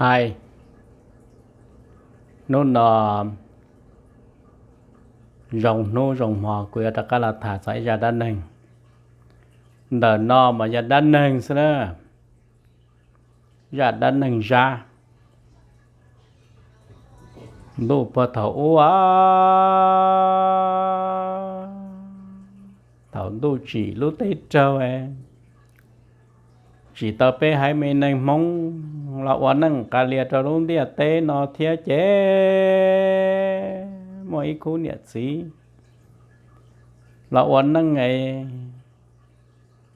Hais, hnub no zoo hnub zoo hmo kuv yuav rov qab los tham txog ib zaj dab neeg. Ntawm no mas yog dab neeg xwb na, zaj dab neeg Zab. Ntuj puag thaum ub, thaum ntuj tsim lub teb raug, tsim tau peb haiv me neeg Hmoob los ua neej qas lias rau lub ntiaj teb no thiab ces muaj ib khub niam txiv los ua neej es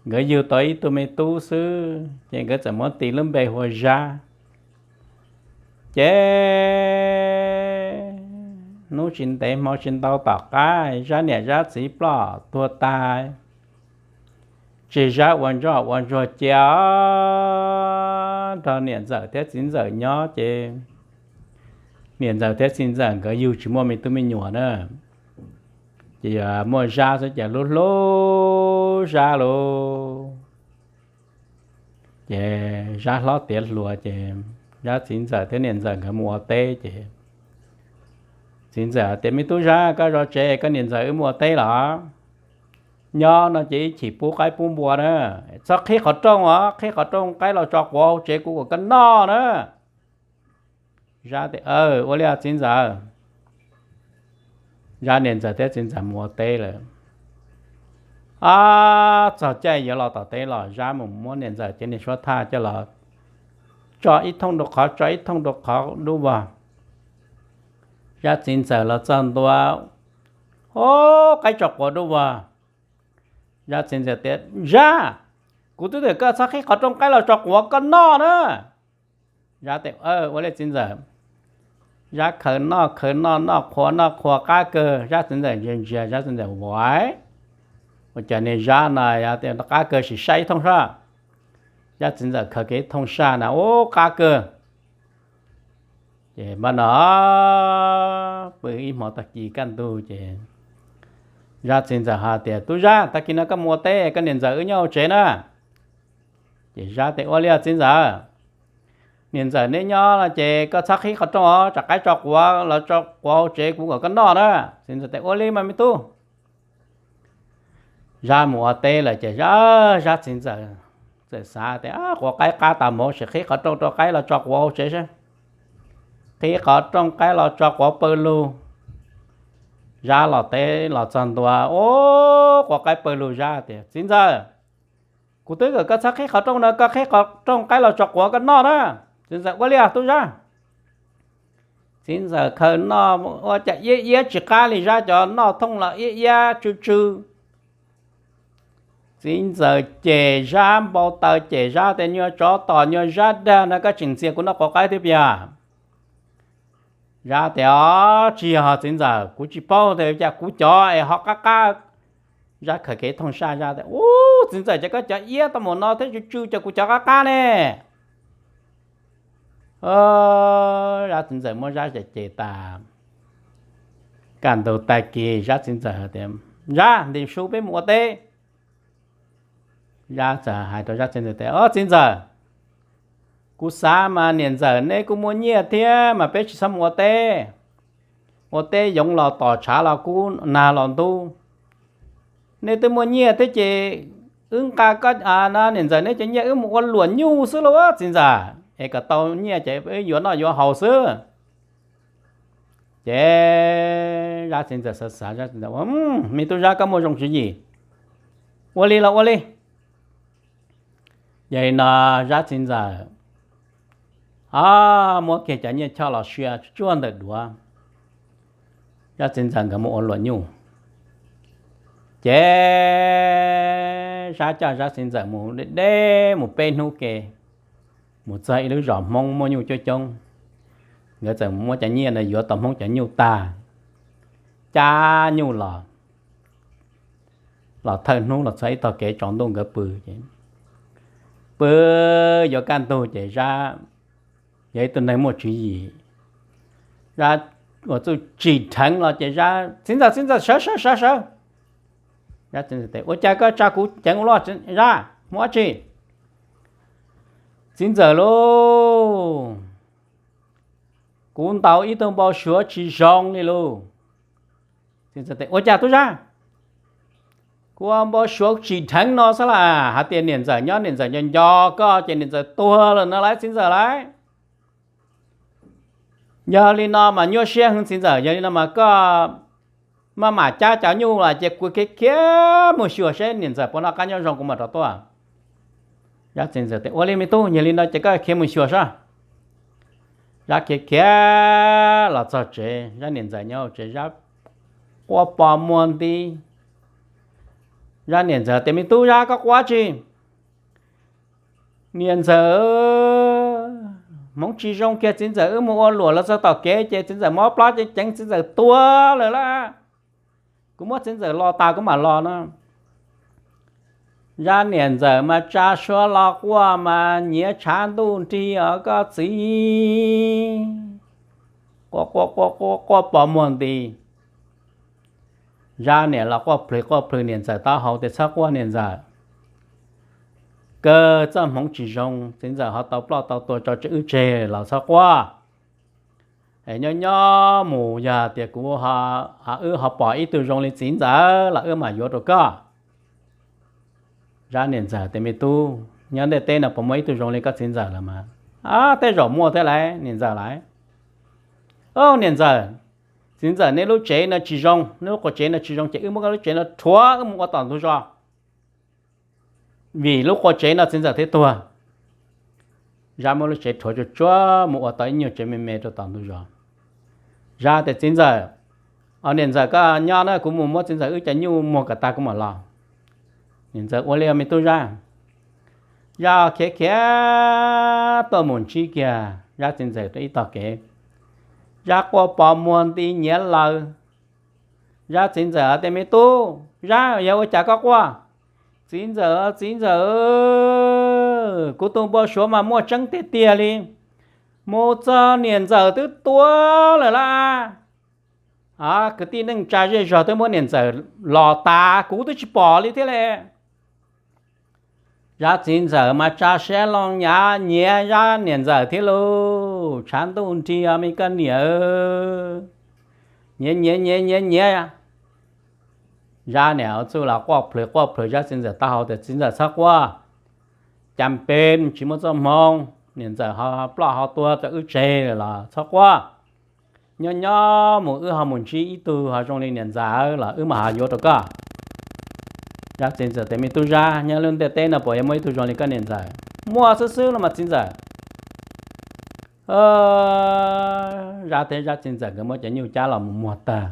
nkawd yug tau ib tug me tub xwb ces nkawd txawm muab tis lub npe hu ua Zab. Ces hnub tsis ntev hmo tsis ntau tom qab Zab niam Zab txiv ploj tuag tas, tseg Zab ua ntsoj ua ntsuag cia nrog niam ntxawm thiab txiv ntxawm nyob ces niam ntxawm thiab txiv ntxawm nkawd yug tsis muaj me tub me nyuam na, ces yog muaj Zab xwb ces hlub hlub Zab lauj. Ces Zab hlob tiav hluas ces Zab txiv ntxawm thiab niam ntxawm nkawd mus ua teb ces txiv ntxawm tias, Me tub Zab, koj zov tsev, koj niam ntxawm wb mus ua teb los? Nyob no ces ib chim pub qaib pub npua na, txhob qhib qhov rooj os, qhib qhov rooj qaib los tso quav hauv tsev kuv kom koj noj na. Zab tias, Ua li txiv ntxawm. Zab niam ntxawm thiab txiv ntxawm mus ua teb lawm. Ab, txog caij yuav los tom teb los Zab mus muab niam ntxawm cov niag suab thaj coj los tso ib thooj rau qhov, tso ib thooj rau qhov dub vog. Zab txiv ntxawm los txog ntua, Ub, qaib tso quav dub vog. Zab txiv ntxawm tias, Zab, kuv twb tias koj txhob qhib qhov rooj qaib los tso quav koj noj na. Zab tias, Ua li txiv ntxawm. Zab khaws noj khaws noj, noj qhuav noj qhuav qab kawg, Zab txiv ntxawm ntsia ntsia, Zab txiv ntxawm, Ua, ua cas niag Zab no yog tias qab kawg, sim saib ib thooj sab. Zab txiv ntxawm khaws kiag ib thooj saj na, Ub, qab kawg. Ces npaj no pw ib hmo tag kis kaj ntug ces Zab txiv ntxawm hais tias, Tub Zab, tag kis no koj mus ua teb, koj niam ntxawm wb nyob hauv tsev na. Ces Zab tias, Ua li txiv ntxawm. Niam ntxawm neb nyob no ces koj txhob qhib qhov rooj os, tsam qaib tso quav los tso quav hauv tsev kuv kom koj noj na. Txiv ntxawm tias, Ua li mas me tub. Zab mus ua teb lawm ces Zab txiv ntxawm txawm xav tias, Quav qaib qab tas mus, sim qhib qhov rooj rau qaib los tso quav hauv tsev seb. Qhib qhov rooj qaib los tso quav pawg lug. Zab los teb los txog ntua, Ub, quav qaib pawg lug. Zab tias, Txiv ntxawm, kuv twb kom koj txhob qhib qhov rooj no, koj qhib qhov rooj qaib los tso quav koj noj na. Txiv ntxawm, Ua li tub Zab. Txiv ntxawm khaws noj ua cas iab iab tsis qab li, Zab cov noj thooj los iab iab tsw tsw. Txiv ntxawm cem Zab npau taws, cem Zab tias, Nyuag tsov tom, nyuag Zab dag no, koj tseem ntxias kuv noj quav qaib thiab puas yog? Zab tias, Tsis yog txiv ntxawm, kuv tsis paub tias cas kuv cov es ho qab qab. Zab khaws kiag thooj saj, Zab tias, Ub, txiv ntxawm, cas koj cov iab tau mus no thiab tsw tsw, cas kuv cov qab qab ne? Zab txiv ntxawm muab Zab cem cem tas. Kaj ntug tag kis Zab txiv ntxawm tias, Zab, ntim su peb mus ua teb. Zab txawm hais rau Zab txiv ntxawm tias, Ob txiv ntxawm, kuv xav mas niam ntxawm neb kuj muaj nyiaj thiab mas peb tsis txhob mus ua teb. Ua teb yoov los tom tshav los kub, nag los ntub. Neb twb muaj nyiaj thiab ces wb nqa koj, niam ntxawm neb cov nyiaj wb mus ua luam nyuj xwb lauj txiv ntxawm, es kom tau nyiaj ces wb yuav noj yuav haus xwb. Ces Zab txiv ntxawm xav xav, Zab txiv ntxawm, Me tub Zab, koj muaj zoo tswv yim, ua li los ua li. Yog li no Zab txiv ntxawm muab kiag cov nyiaj choj los sia tsuag ntawm duav, Zab txiv ntxawm nkawd mus ua luam nyuj. Ces Zab coj Zab txiv ntxawm mus deb deb mus peb hnub ke, mus txog ib lub zos Hmoob muaj nyuj coob coob. Nkawd txawm muab cov nyiaj ntawd yuav tau Hmoob cov nyuj tag, cab nyuj los, los thawj hnub los txog ib tog kev tsaus ntuj nkawd pw ces, pw yuav kaj ntug ces Zab yog ib tug neeg muaj tswv yim, Zab ua txuj tsim dheev los ces Zab, Txiv ntxawm, txiv ntxawm, sawv sawv sawv sawv. Zab txiv ntxawm tias, Ua cas koj tsa kuv ceev ua luaj Zab, muaj dab tsi? Txiv ntxawm lauj, Kuv ntaus ib tug npau suav tsis zoo li lauj. Ua cas tub Zab? Kuv ua npau suav tsis dheev no xwb las, hais tias niam ntxawm nyob niam ntxawm nco nco koj ces niam ntxawm tuag lawm no lauj txiv ntxawm lauj. Yog li no mas nyuaj siab heev txiv ntxawm, yog li no mas koj maj mam cab cov nyuj los ces kuv khiav khiav mus xyuas seb niam ntxawm puas noj qab nyob zoo kuv mam rov tuaj. Zab txiv ntxawm tias ua li me tub, yog li no ces koj khiav mus xyuas saib. Zab khiav khiav los txog tsev, Zab niam ntxawm nyob hauv tsev, Zab quaj pos muag nti. Zab niam ntxawm tias me tub Zab, koj quaj tsi? Niam ntxawm, hmoov tsis zoo kiag txiv ntxawm, wb mus ua luam los txog tom kev ces txiv ntxawm mob plab ceev ceev, txiv ntxawm tuag lawm lauj. Kuv muab txiv ntxawm los tas kuv mam los no. Zab niam ntxawm mas tsa suab los quaj mas nyiav tshav ntuj nrig os koj txiv. Quaj quaj quaj quaj pos muag nti. Zab niam los quaj plhws quaj plhws niam ntxawm taub hau tias txhob quaj niam ntxawm, kawg txoj hmoov tsis zoo, txiv ntxawm ho tau ploj tau tuag tso tseg wb tseg los txhob quaj. Es nyob nyob mus yog tias kuv, wb ho pom ib tug zoo li txiv ntxawm los wb mam yuav rau koj. Zab niam ntxawm tias me tub, nyob ntiaj teb no puas muaj ib tug zoo li koj txiv ntxawm lawm mas? Tej zaum muaj thiab lauj niam ntxawm lauj. Au niam ntxawm, txiv ntxawm nej lub tsev no tsis zoo, nej lub qua tsev no tsis zoo ces wb muab koj lub tsev no rhuav wb mus ua tom ntug zos. Vim lub qua tsev no txiv ntxawm thiaj tuag. Zab muab lub tsev rhuav tsuag tsuag mus ua tau ib nyuag tsev me me rau tom ntug zos. Zab tias txiv ntxawm, niam ntxawm koj nyob na, kuv mus muab txiv ntxawm wb cov nyuj muag kom tag kuv mam los. Niam ntxawm ua li me tub Zab. Zab khiav khiav tuaj mus ntsib kiag Zab txiv ntxawm rau ib tog kev. Zab quaj pos muag nti nyiav laws. Zab txiv ntxawm tias me tub Zab, yog ua cas koj quaj? Txiv ntxawm, txiv ntxawm, kuv tus npau suav mas muaj tseeb tiag tiag li. Mus txog niam ntxawm twb tuag lawm lauj. Kwv tij neej tsa zej zog twb muab niam ntxawm los tas kuv twb tsis pom li thiab li. Zab txiv ntxawm mas tsa siab loo nyav nyiav Zab niam ntxawm thiab lauj, tshav ntuj nrig os me koj niam. Nyiav nyiav nyiav nyiav nyiav. Zab niam txuj los quaj plhws quaj plhws Zab txiv ntxawm taub hau tias txiv ntxawm txhob quaj, cas pes tsis muaj txoj hmoo, niam ntxawm ho ploj ho tuag rau wb tseg lawm los txhob quaj. Nyob nyob mus wb ho mus ntsib ib tug ho zoo li niam ntxawm los wb mam ho yuav rau koj. Zab txiv ntxawm tias me tub Zab, nyob lub ntiaj teb no puas yuav muaj ib tug zoo li koj niam ntxawm? Muaj xwb xwb los mas txiv ntxawm. Zab thiab Zab txiv ntxawm nkawd muab cov nyuj cab los mus muag tag,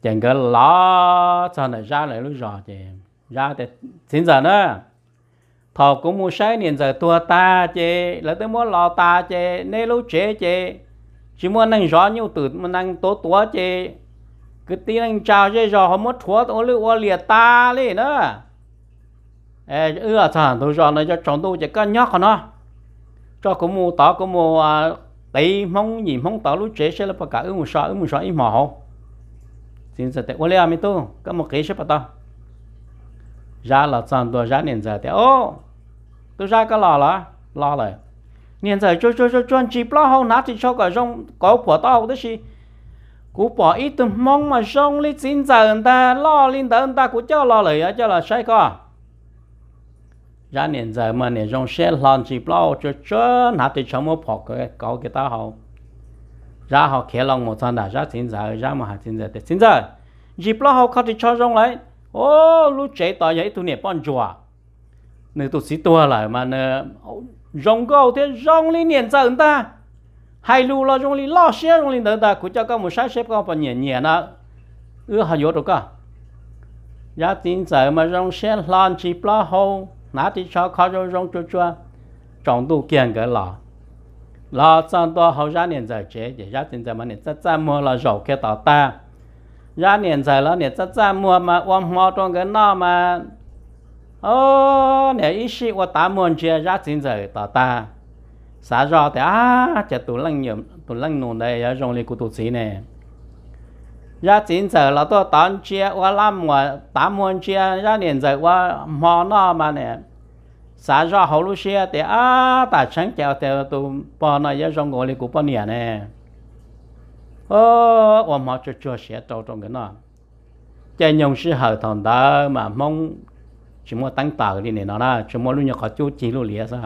ces nkawd los txog ntawm Zab lawv lub zos ces Zab tias txiv ntxawm na, thaum kuv mus saib niam ntxawm tuag tag ces lawv twb muab los tas ces neb lub tsev ces tsis muaj neeg zov, nyuj twm nees tuav tuav ces kwv tij neej tsa zej zog ho muab rhuav ua lwj ua liam tas li na. Wb txog ntug zos no yuav tsaus ntuj ces koj nyob qhov no, tso kuv mus tod, kuv mus qiv Hmoob yim Hmoob tod lub tsev seb lawv puas kam wb mus so, wb mus so ib hmos hauv. Txiv ntxawm tias ua li me tub, koj mus qiv seb puas tau. Zab los txog ntua Zab niam ntxawm tias o, tub Zab koj los los? Los lawm. Niam ntxawm tsuag tsuag tsuag tsuag ntsis plaub hau hnav ris tsho kom zoo kauv phuam taub hau tib si. Kuv pom ib tug Hmoob mas zoo li txiv ntxawm ntag, loj li ntawd ntag, kuv coj los lawm, yuav coj los saib koj. Zab niam ntxawm mas niam zoo siab hlo ntsis plaub hau tsuag tsuag hnav ris tsho muab phom kauv kiag taub hau. Zab ho khiav loo mus txog nram Zab txiv ntxawm, Zab mus hais txiv ntxawm tias txiv ntxawm, ntsis plaub hau kho ris tsho zoo lawm. O, lub tsev tod yog ib tug niam poj ntsuam, nws tus txiv tuag lawm mas nws zoo nkauj thiab zoo li niam ntxawm ntag, hais lus los zoo li loj siab zoo li ntawd ntag, kuv coj koj mus saib seb koj puas nyiam nyiam na, wb ho yuav rau koj. Zab txiv ntxawm mas zoo siab hlo ntsis plaub hau, hnav ris tsho kho zoo zoo tsuag tsuag. Tsaus ntuj kiag nkawd los, los txog ntua hauv Zab niam ntxawm tsev ces Zab txiv ntxawm mas niam txaj txaj muag los zaum kiag tom tag. Zab niam ntxawm los niam txaj txaj muag mas ua hmo rau nkawd noj mas, o, niam ib sij ua tav muag ntsia Zab txiv ntxawm tom tag, xav zoj tias a, cas tus leej nus ntawd yuav zoo li kuv tus txiv ne. Zab txiv ntxawm los tuaj tod ntsia ua laj muag tav muag ntsia Zab niam ntxawm ua hmo noj mas niam xav zoj hauv lub siab tias, Ab, tam tseeb ces tus pog no yuav zoo nkaus li kuv poj niam ne. Ua hmo tsuag tsuag siav rau rau nkawd noj. Caij nyoog sij hawm thaum ntawd mas Hmoob tsis muaj teeb taws li nim no na, tsuas muaj lub nyuag qhov cub cig lub liab xwb.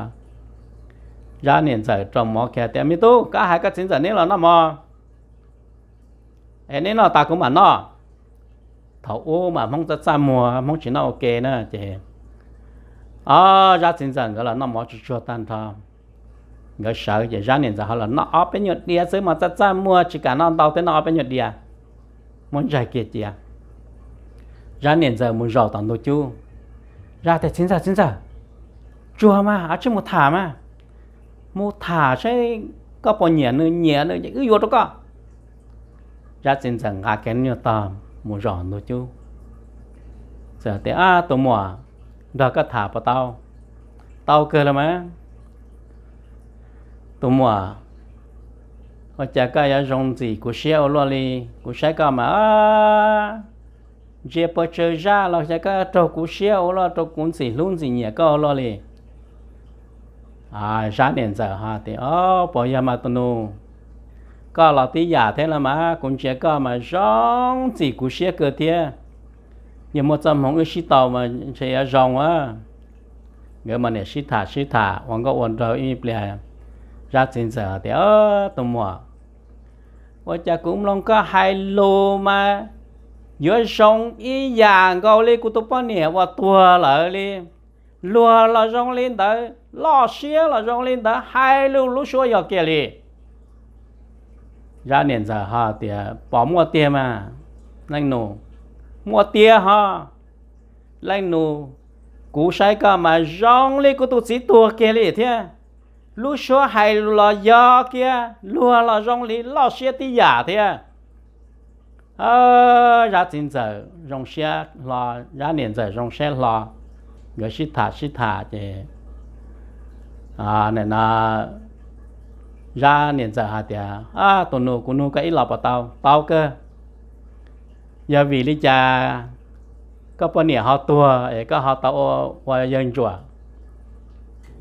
Zab niam ntxawm rau mov kiag tias, Me tub, koj hais koj txiv ntxawm neb los noj mov es neb noj tas kuv mam noj. Thaum ub mas Hmoob txaj txaj muag, Hmoob tsis noj ua ke na ces, o, Zab txiv ntxawm nkawd los noj mov tsuag tsuag tag nrho, nkawd sawv ces Zab niam ntxawm ho los noj ob peb nyuag diav xwb, mas txaj txaj muag tsis kam noj ntau thiab, noj ob peb nyuag diav, muab ntsaig kiag cia. Zab niam ntxawm mus zaum tom ntug cub, Zab tias, Txiv ntxawm, txiv ntxawm, tsuag mas, ab, tsij mus tham mas, mus tham saib koj puas nyiam nws, nyiam nws ces wb yuav rau koj. Zab txiv ntxawm nqa kiag nyuag tog mus zaum ntug cub, txawm tias, Ab, tus muam, nrog koj tham puas tau? Tau kawg los mas. Tus muam, ua cas koj yuav zoo ntxim kuv siab ua luaj li? Kuv saib koj mas ntsia puas tsawg zaj los xyov koj raug kuv siab ua luaj, rau kuv ntxim hlub ntxim nyiam koj ua luaj li. Zab niam ntxawm ho tias, O, puas yog mas tus nus, koj los tib yam thiab los mas, kuv ntsia koj mas zoo ntxim kuv siab kawg thiab. Yog muaj txoj hmoov wb sib tau mas ntshe yuav zoo a. Nkawd mas niam sib tham sib tham ua nkauj ua nraug ib pliag, Zab txiv ntxawm tias, Tus muam, ua cas kuv mloog koj hais lus mas yuav zoo ib yam nkaus li kuv tus poj niam uas tuag lawm li. Luag los zoo li ntawd, loj siab los zoo li ntawd, hais lus lub suab yog kiag li. Zab niam ntxawm ho tias, Pom muaj tiag mas leej nus? Muaj tiag ho leej nus, kuv saib koj mas zoo li kuv tus txiv tuag kiag li thiab. Lub suab hais lus los yog kiag, luag los zoo li, loj siab tib yam thiab. Zab txiv ntxawm zoo siab hlo, Zab niam ntxawm zoo siab hlo, nkawd sib tham sib tham ces, no, Zab niam ntxawm hais tias, Tus nus, kuv nug koj ib los puas tau? Tau kawg. Yog vim li cas koj poj niam ho tuag es koj ho tau ua, ua yawg ntsuam,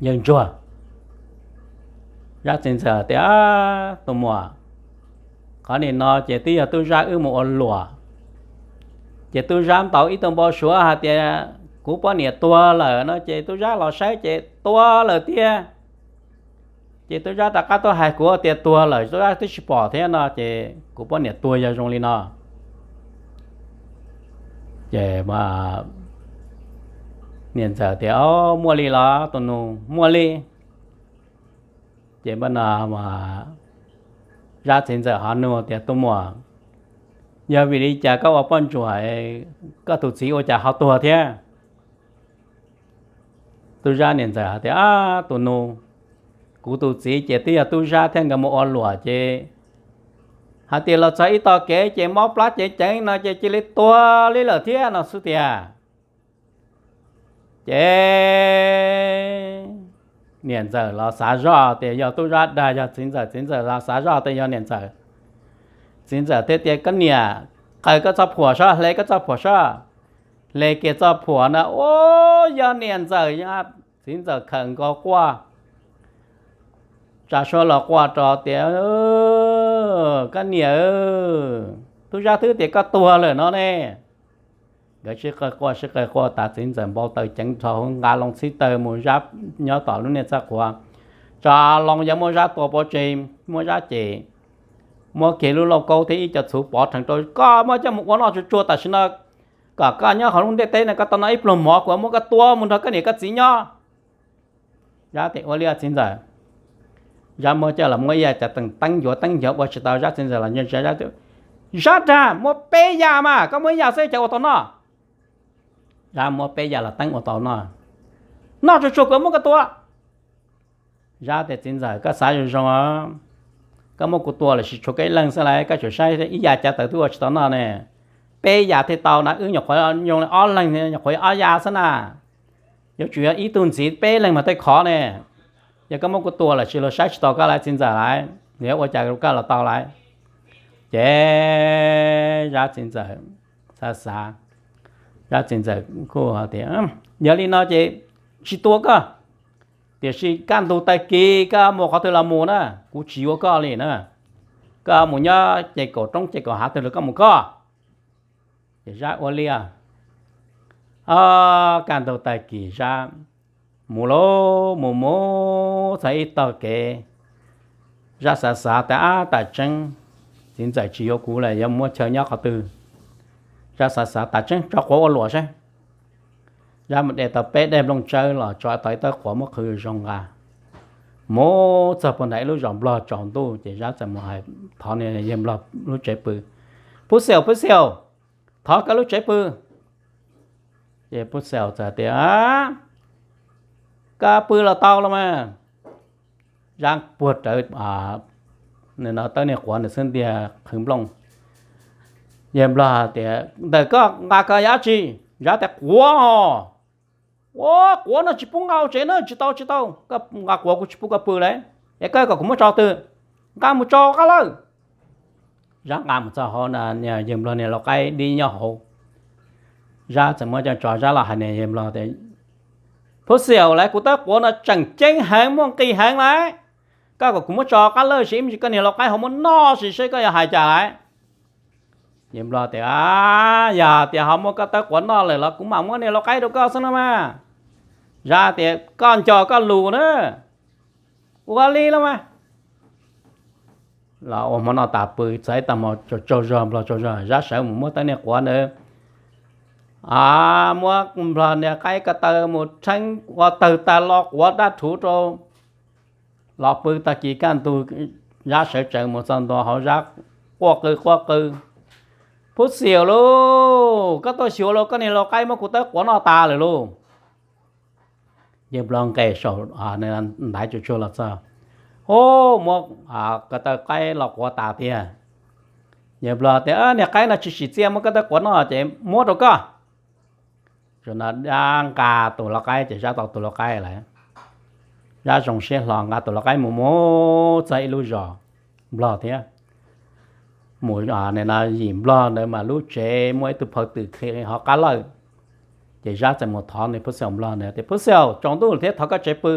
yawg ntsuag? Zab txiv ntxawm tias, Tus muam, qhov nim no ces twb yog tub Zab wb mus ua luam, ces tub Zab ntaus ib tug npau suav hais tias kuv poj niam tuag lawm no ces tub Zab los saib ces tuag lawm tiag. Ces tub Zab rov qab tuaj hais kuv tias tuag lawm, tub Zab twb tsis pom thiab no ces kuv poj niam tuag yog zoo li no. Ces niam ntxawm tias, Muaj li los tus nus? Muaj li. Ces no Zab txiv ntxawm ho nug tias, Tus muam, yog vim li cas koj ua poj ntsuam, koj tus txiv ua cas ho tuag thiab? Tub Zab niam ntxawm hais tias, Tus nus, kuv tus txiv ces twb yog tub Zab thiab nkawd mus ua luam ces hais tias los txog ib tog kev ces mob plab ceev ceev no ces cia li tuag li lawm thiab no xwb tiag. Ces niam ntxawm los xav zoj tias yog tub Zab dag yog txiv ntxawm, txiv ntxawm los xav zoj tias yog niam ntxawm. Txiv ntxawm thiaj tias, Koj niam, qaws koj txoj phuam soj, hle koj txoj phuam soj. Hle kiag txoj phuam na, ua yog niam ntxawm. Txiv ntxawm khawm nkaus quaj, tsa suab los quaj rau tias, Koj niam, tub Zab twb tias koj tuag lawm no ne. Nkawd sib qawg quaj sib qawg quaj tas txiv ntxawm npau taws ceev rho hauv, nqa loo txhib tawg mus Zab nyob tom lub niag txaj qhuav, tsa loo yuav muab Zab tua pov tseg, muab Zab cem, muab kiag lub lauj kaub thiab ib co txhuv pov rhees rau, Koj muab coj mus ua noj tsuag tsuag tam sim no, kom koj nyob hauv lub ntiaj teb no koj tau noj ib pluag mov, kuv muab koj tua mus nrog koj niam koj txiv nyob. Zab tias, Ua li txiv ntxawm. Zab muab coj los muab ib yav cav teem teeb ncuav teeb ncuav ua tsis tau, Zab txiv ntxawm los ntsia ntsia Zab tias, Zab dag, muab peb yav mas, koj muab ib yav xwb cas ua tau noj? Zab muab peb yav los teeb ua tau noj. Noj tsuag tsuag kuv muab koj tua. Zab tias, Txiv ntxawm, koj xav zoo zoo, koj muab kuv tua lawm tsis tshuav koj ib leeg xwb lauj, koj tseem saib ib yav cav teem twb ua tsis tau noj ne. Peb yav thiaj tau na, wb nyuam qhuav zoo li ob leeg, nyuam qhuav ob yav xwb na. Yuav tsum yog ib tug ntxiv peb leeg mas thiaj khov ne. Yog koj muab kuv tua lawm tsis, luag saib tsis tau koj lauj txiv ntxawm lauj, yuav ua cas rau koj los tau lauj. Ces Zab txiv ntxawm xav xav, Zab txiv ntxawm kuj tias, Yog li no ces tsis tua koj. Tiam sis kaj ntug tag kis koj mus qhov twg los mus na, kuv tsis yuav koj li na. Koj mus nyob ces kaum roob ces kaum hav twg los koj mus koj. Ces Zab ua li kaj ntug tag kis Zab mus lauj, mus mus txog ib tog kev, Zab xav xav tas ab tas tseeb, txiv ntxawm tsis yuav kuv lawm yuav muab chaw nyob qhov twg. Zab xav xav tas tseeb tso quav ua luam saib. Zab mus de tau peb daim nplooj tsawb los tso tau ib tawb quav muab qhwv zoo nqa, mus txog puag nram ib lub zos nplog tsaus ntuj ces Zab txawm mus hais, thov niag yawg nplog lub tsev pw, Pub Xiaus, Pub Xiaus, thov koj lub tsev pw. Ces Pub Xiaus txawm tias, Koj pw los tau los mas. Zab puag rawv tawb niag quav nws xub ntiag qhwv nplooj. Yawg nplog tias, Ntawm koj nqa ko yog dab tsi? Zab tias, Quav os. Ua, quav no tsis pub nqa hauv tsev na, tsis tau, tsis tau, koj nqa quav kuv tsis pub koj pw lawm. Es koj kom kuv muab tso twg? Nqa mus tso qab lawj. Zab nqa mus txog hauv, yawg nplog niag lau qaib dib nyob hauv. Zab txawm muab coj tso, Zab los hais niag yawg nplog tias, Pub Xiaus, lawv kuv tawb quav no tseem ceeb heev, muaj nqis heev lawm. Koj kom kuv muab tso qab lawj sis ib me ntsis koj niag lau qaib ho muab noj sis seb koj yuav hais cas lawm. Yawg nplog tias, Yog tias ho muab koj tawb quav noj lawm los kuv mam muab niag lau qaib rau koj xwb no mas. Zab tias, Koj nco koj lus na. Ua li los mas. Los ua hmo noj tas pw txog ib tag hmo tsaug zog, nplog tsaug zog, Zab sawv mus muab tawb niag quav ntawd, muab nplog niag qaib ko taw mus rheeb ua tawg tag los quav dab rhuv rau, los pw tag kis kaj ntug, Zab sawv tsees mus txog ntua hauv Zab quaj qw quaj qw, Pub Xiaus lauj, koj tuaj xyuas lauj, koj niag lau qaib muab kuv tawb quav noj tas lawm lauj. Yawg nplog nqes saum ntaiv tsuag tsuag los txog, Ub, muab koj tawb qaib los quav tas tiag. Yawg nplog tias, Niag qaib no tsis tsim txiaj muab koj tawb quav noj ces muab rau koj. Zaum no Zab nqa tus lau qaib ces Zab tau tus lau qaib lawm. Zab zoo siab hlo nqa tus lau qaib mus mus txog ib lub zos nplog thiab, mus yim nplog ntawd mas lub tsev muaj ib tug phaw twm khi hauv qab lawj. Ces Zab txawm mus thov niag Pub Xiaus nplog ntawd tias, Pub Xiaus, tsaus ntuj thiab thov koj tsev pw.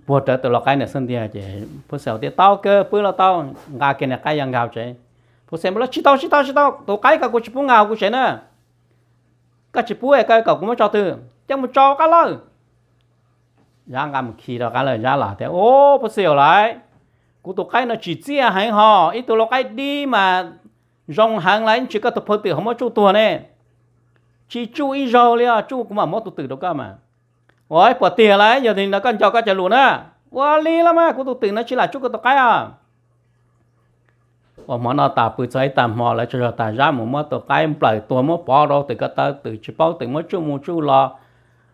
Puag rawv tus lau qaib ntawd xwb ntiag ces Pub Xiaus tias, Tau kawg, pw los tau. Nqa kiag niag qaib ya nkaus tsev. Pub Xiaus, Tsis tau, tsis tau, tsis tau, tus qaib ko kuv tsis pub nqa hauv kuv tsev na. Koj tsis pub es koj kom kuv muab tso twg? Coj mus tso qab lawj. Zab nqa mus khi rau qab lawj, Zab los tias, Ub, Pub Xiaus lauj, kuv tus qaib no tsim txiaj heev hos, ib tug lau qaib dib mas zoo heev lauj, tsis koj tus phaw twm ho muab tsuj tuag ne. Tsis tsuj ib zaug li os, tsuj kuv mam muab tus twm rau koj mas. Ua, puas tiag lauj, yog li no koj nco koj cov lus na. Ua li los mas, kuv tus twm no tsis lam tsuj koj tus qaib os. Ua hmo noj tas pw txog ib tag hmo lawv tsaug zog tas, Zab mus muab tus qaib nplawm tuag muab pov rau twm ko taw, twm tsis paub, twm muab tsuj mus tsuj los.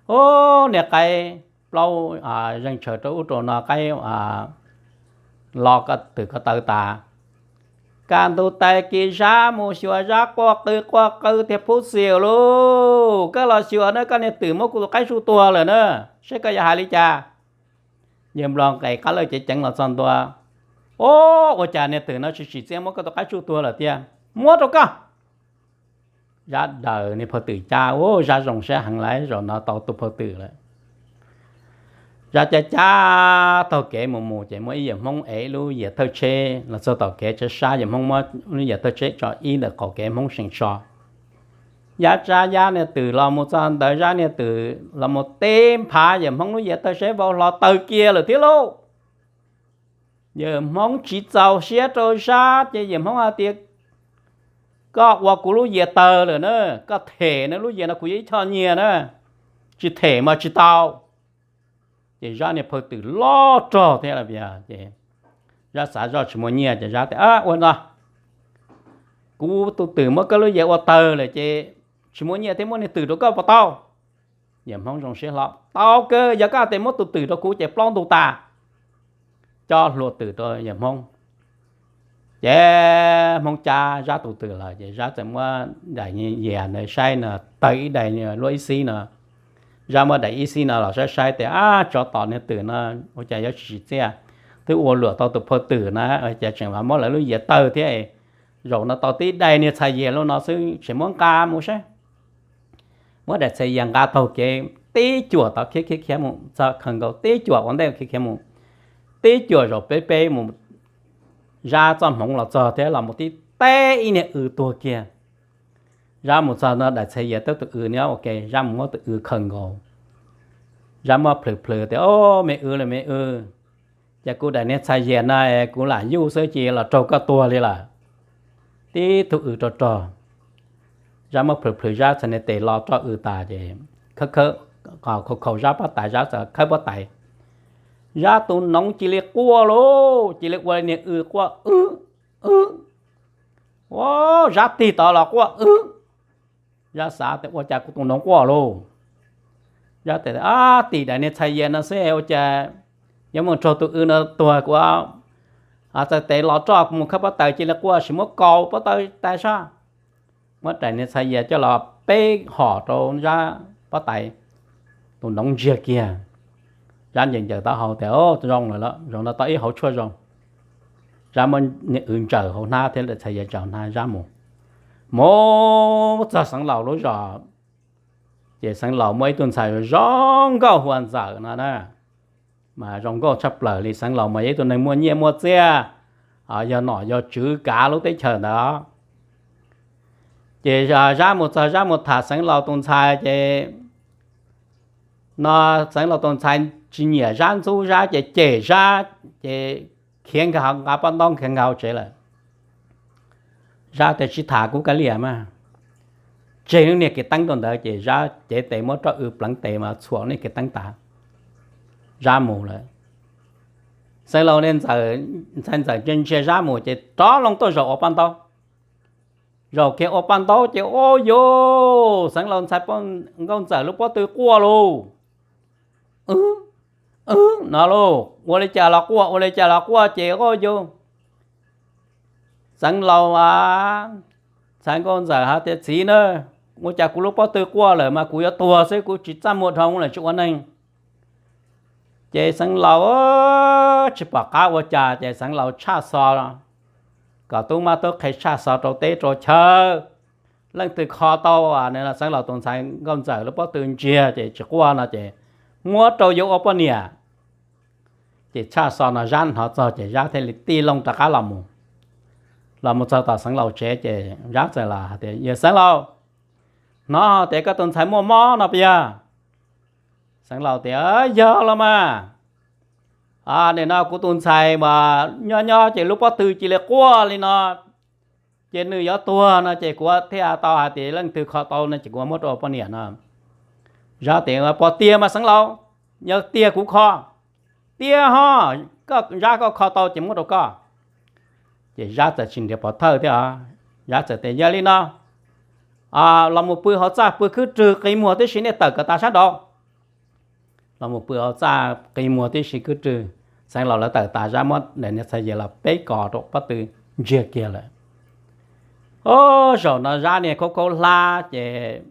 Ub, niag qaib plaub zeeg tshaws rau ub rau no, qaib lo twm ko taw tas. Kaj ntug tag kis Zab mus xyuas, Zab quaj qw quaj qw tias, Pub Xiaus lauj, koj los xyuas na, koj niag twm muab kuv tus qaib tsuj tuag lawm na, seb koj yuav hais li cas. Yawg nplog nqes qab lawj ceev ceev los txog ntua, Ub, ua cas niag twm no tsis tsim txiaj muab koj tus qaib tsuj tuag lawm tiag? Muab rau koj. Zab daws niag phaw twm cab, ub, Zab zoo siab heev lauj, zaum no tau tus phaw twm lawm. Zab cab cab taug kev mus mus ces muaj ib yawm Hmoob ev ib lub yias thawj tsheb los txog tom kev, tsheb sab, yawm Hmoob muab lub yias thawj tsheb tso ib ntawm qaum kev, Hmoob seem so. Zab cab Zab niag twm los mus txog ntawd, Zab niag twm los mus teb nphav yawm Hmoob lub yias thawj tsheb vau hlo tawg kiag lawm thiab lauj. Yawm Hmoob tsis txaus siab rau Zab ces yawm Hmoob hais tias, Koj ua kuv lub yias tawg lawm na, koj them na, lub yias no kuv yog ib choj nyiaj na, tsis them mas tsis tau. Ces Zab niag phaw twm loj rog thiab, ces Zab xav zoj tsis muaj nyiaj ces Zab tias, Ua no, kuv tus twm muab koj lub yias ua tawg lawm ces tsis muaj nyiaj thiab, muab niag twm rau koj puas tau? Yawm Hmoob zoo siab hlo, Tau kawg, yog koj tias muab tus twm rau kuv ces plaub ntug tas. Coj hlua twm rau yawm Hmoob. Ces Hmoob cab Zab tus twm lawm ces Zab txawm muab daim yias ntawd saib no, tawg ib daim luaj ib xib no. Zab muab daim ib xib no los saib saib tias, Ab, tsov tom niag twm no ua cas yuav tsis tsim txiaj, twb ua luam tau tus phaw twm na, ua cas tseem los muab lawv lub yias tawg thiab. Zaum no tau tib daim niag txhais yias luaj no xwb, tseem muab nqa mus saib. Muab daim txhais yias nqa taug kev tib cuam tau khiav khiav khiav mus txog khaws nkaus tib cuam ua ntej khiav khiav mus, tib cuam zaum peb peb mus, Zab txoj hmoov los txog thiab los mus tib teb ib niag w tuag kiag. Zab mus txog no daim txhais yas twb tus w nyob ua ke, Zab mus muab tus w khaws nkaus. Zab muab plhws plhws tias, O, me w los me w, ces kuv daim niag txhais yas no kuv lam yuj xwb ces los raug koj tuag li lawm. Tib tug w rog rog. Zab muab plhws plhws Zab txhais niag tes los roj w tas ces khawb khawb, khaus khaus Zab pob tais, Zab txawm khawb pob tais. Zab tus noov cia li quaj lauj, cia li ua niag w quaj, w, w. Ua, Zab tig tod los quaj, w. Zab xav tias ua cas kuv tus noov quaj lauj. Zab tias, Ab, tim daim niag txhais yas no xwb ua cas yuav mus raug tus w no tuag, kuv txhais tes los roj kuv mus khawb pob tais cia li quaj, sim muab kaus pob tais sab. Muab daim niag txhais yas coj los peb hom rau Zab pob tais, tus noov ntsiag kiag. Zab ncaws ncaws taub hau tias, Zoo lawm, zaum no tau ib hauv tshuaj zoo. Zab muab niag w ntsaws hauv hnab thiab daim txhais yas ntsaws hauv hnab, Zab mus. Mus txog Xeev Laus lub zos, ces Xeev Laus muaj ib tug ntxhais zoo nkauj hu ua Ntxawm no na, mas zoo nkauj tshaj plaws li. Xeev Laus mas yog ib tug neeg muaj nyiaj muaj txiaj, yog nom yog tswv kav lub teb chaws ntawd. Ces Zab mus txog, Zab mus tham Xeev Laus tus ntxhais ces no Xeev Laus tus ntxhais tsis nyiam Zab, ntxub Zab ces cem Zab, ces khiav nqa pob ntaub khiav nqa hauv tsev lawm. Zab tias, Tsis tham kuv kav liam mas. Tseg lub niag kev teeb rau ntawd ces Zab cev tes muab roj w pleev tes mas txhuam niag kev teeb tas, Zab mus lawm. Xeev Laus niag ntxhais Ntxawm ntsia ntsia Zab mus ces rov loo tuaj zaum ua paj ntaub. Zaum kiag ua paj ntaub ces, Ua, yus, Xeev Laus ntxhais Nkauj Ntxawm lub pob tw quaj lauj. Wb, wb no lauj, ua li cas los quaj, ua li cas los quaj ces, Ua, yus, Xeev Laus a, ntxhais Nkauj Ntxawm hais tias, Txiv na, ua cas kuv lub pob tw quaj lawm mas kuv yuav tuag xwb, kuv tsis txaj muag dhau lawm, tsis ua neeg. Ces Xeev Laus tsis pom qab ua cas ces Xeev Laus tshaj xo, kom tub mab tub qhe tshaj xo rau teb rau chaw. Leej twg kho tau Xeev Laus tus ntxhais Nkauj Ntxawm lub pob tw ntsiag ces tsis quaj no ces muab rau yuav ua poj niam. Ces tshaj xo no Zab hnov txog ces Zab thiaj li tij loo rov qab los mus. Los mus txog tom Xeev Laus tsev ces Zab txawm los hais tias, Yawg Xeev Laus, hnov tias koj tus ntxhais muaj mob no puas yog? Xeev Laus tias, Yog los mas. Nim no kuv tus ntxhais mas nyob nyob ces lub pob tw cia li quaj li no, ces nws yuav tuag no ces kuv thiaj tau hais tias leej twg kho tau no ces kuv muab rau ua poj niam no. Zab tias, Puas tiag mas Xeev Laus? Yog tiag kuv kho. Tiag ho, koj Zab koj kho tau ces muab rau koj. Ces Zab txawm tsis nrhiav pov thawj thiab, Zab txawm tias, Yog li no, los mus pw hauv txaj pw khwb rwg qi muag tib si, nej tawm kom tas sab nraud. Los mus pw hauv txaj qi muag tib si khwb rwg. Xeev Laus lawv tawm tas, Zab muab daim niag txhais yas los peb kos rau pob tw ntsiag kiag lawm. Ob zaug no Zab niag khaub khaub hlab ces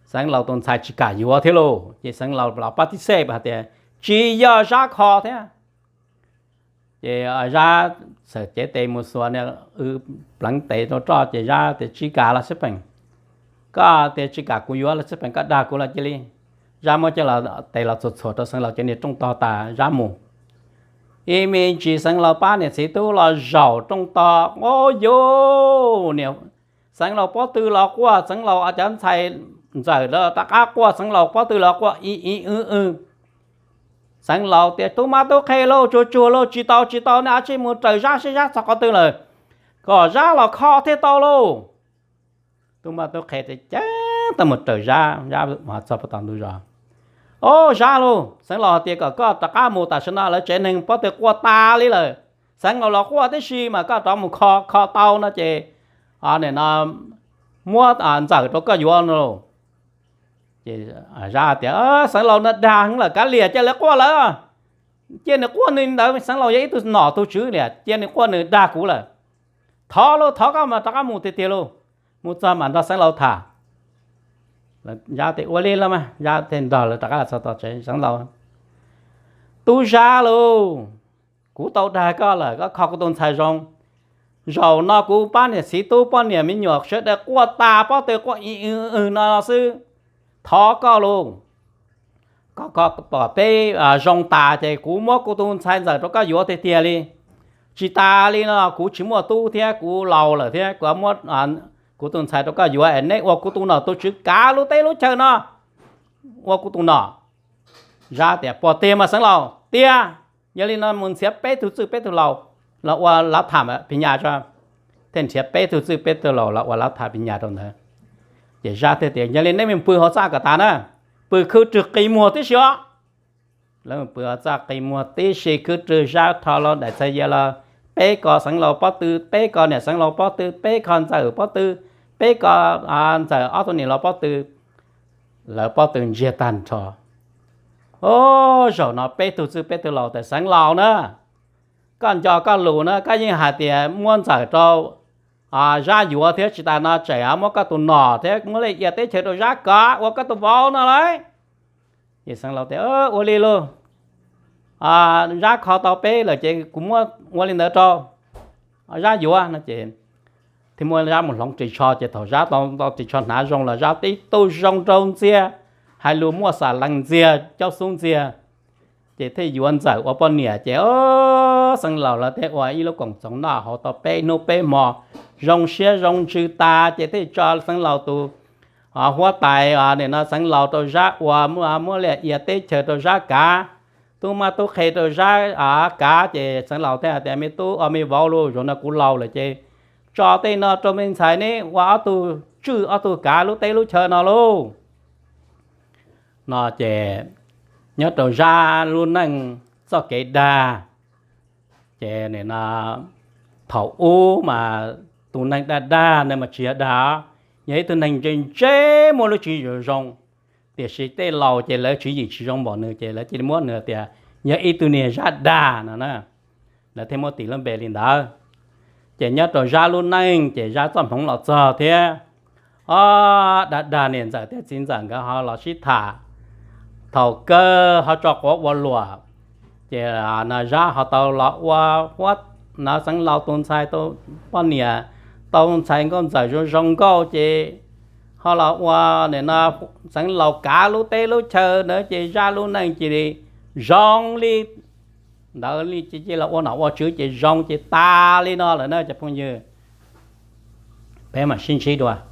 Xeev Laus tus ntxhais tsis kam yuav thiab lauj. Ces Xeev Laus los pab tib xej hais tias, Tsis yog Zab kho thiab. Ces Zab txawm cev tes mus xuas niag w pleev tes rau roj ces Zab tias, Tsis kam los xij peem, koj tias tsis kam kuv yuav los xij peem, koj dag kuv los cia li. Zab muab coj los tes los txhuam txhuam rau Xeev Laus cov niag rooj tog tas Zab mus. Ib me ntsis Xeev Laus pab niam txiv tub los zaum rooj tog, Ob, yus, Xeev Laus pob tw los quaj, Xeev Laus cov ntxhais Ntxawm rov qab quaj, Xeev Laus pob tw los quaj i i w w. Xeev Laus tias, Tub mab tub qhe lauj, tsuag tsuag lauj, tsis tau tsis tau, nej ua tsij mus raws Zab seb Zab txog qhov twg lawm, kom Zab los kho thiaj tau lauj. Tub mab tub qhe tias, Ces tau mus raws Zab, Zab txog puag tom ntug zos. Ob, Zab lauj, Xeev Laus hais tias kom koj rov qab mus, tam sim no lawv tsev neeg pob tw quaj tas li lawm. Xeev Laus los quaj tib si mas koj rov mus kho, kho tau no ces nim no muab Ntxawm rau koj yuav no lauj. Ces Zab tias, Xeev Laus no dag heev lawm, kav liam, cia lawv quaj lawv, cia nws quaj nws ntawd, Xeev Laus yog ib tug nom tug tswv liam, cia nws quaj nws dag kuv lawm. Thov lauj, thov koj mas rov qab mus tiag tiag lauj, mus txog mas nrog Xeev Laus tham. Zab tias, Ua li los mas. Zab thiaj nrog lawv rov qab los txog tom tsev Xeev Laus. Tub Zab lauj, kuv tau dag koj lawm, koj kho kuv tus ntxhais zoo. Zaum no kuv pab niam txiv tub poj niam me nyuam sawv daws quaj tas pob tw quaj i w w no xwb. thov koj los, koj pom peb zoo tas ces kuv muab kuv tus ntxhais ntxawm rau koj yuav tiag tiag li. Tsis tas li no kuv tsis muaj tub thiab, kuv laus lawm thiab, kuv muab kuv tus ntxhais rau koj yuav es neb ua kuv tus nom tus tswv kav lub teb lub chaw no, ua kuv tus nom. Zab tias, Puas tiag mas xeev laus? Tiag. Yog li no mus nrhiav peb tug txwj peb tug laus los ua lav tham phis nyas tso. Thiaj nrhiav peb tug txwj peb tug laus los ua lav tham phis nyas rau ntawd. Ces Zab thiaj tias, Yog li neb mus pw hauv txaj kom tas na, pw khwb rwg qi muag tib si os. Lawv mus pw hauv txaj qi muag tib si, khwb rwg, Zab rho los daim txhais yas los peb ko xeev laus pob tw, peb ko niam xeev laus pob tw, peb ko ntxawm pob tw, peb ko ntxawm ob tug niam laus pob tw. Lawv pob tw ntsiag tag nrho. Au, zaum no peb tug txwj peb tug laus tias, Xeev laus na, koj nco koj lus na, koj yeej hais tias muab ntxawm rau Zab yuav thiab, tsis tas no tseem muab koj tus nom thiab muab liaj ia teb chaws rau Zab kov ua koj tus vauv no lauj. Ces xeev laus tias, Ua li lauj, Zab kho tau peb lawm ces kuv muab ua li ntawd rau Zab yuav no ces thiaj muab Zab mus hloov ris tsho. Ces thaum Zab tau ris tsho hnav zoo los Zab tib tug zoo nraug ntxiag, hais lus muaj xam lees ntxiag, caub xub ntxiag, ces thiaj yuav ntxawm ua poj niam. Ces xeev laus lawv thiaj ua ib lub koom txoos noj haus tau peb hnub peb hmo zoo siab zoo ntsws tas, ces thiaj tso xeev laus tus huab tais, nim no xeev laus rau Zab ua, muab liaj ia teb chaws rau Zab kav, tub mab tub qhe rau Zab kav. Ces xeev laus thiaj hais tias, Me tub, me vauv lauj, zaum no kuv laus lawm ces tso tej no rau me ntxhais neb ua ob tug tswj ob tug kav lub teb lub chaw no lauj. No ces nyob rau Zab lub neej txoj kev dag, ces thaum ub mas tus neeg dag dag ntawd mas tsis yog dag, yog ib tug neeg ntse ntse, muaj lub tswv yim zoo, tiam sis tej laus ces lawv tswv yim tsis zoo npaum nws ces lawv cia li muab nws tias yog ib tug niag Zab dag no na. Lawv thiaj muab tis lub npe li ntawd. Ces nyob rau Zab lub neej ces Zab txoj hmoov los txog thiab, o, dag dag niam ntxawm thiab txiv ntxawm nkawd ho los sib tham, thaum kawg ho tso quav ua luam. Ces no Zab ho tau los ua huab, no xeev laus tus ntxhais, poj niam, tau ntxhais nkauj ntxawm zoo zoo nkauj ces ho los ua, nim no xeev laus kav lub teb lub chaw ntawd ces Zab lub neej cia li zoo li ntawd li, cia li los ua nom ua tswv ces zoo ces tas li no lawm na cov phooj ywg. Peb mam sib ntsib dua.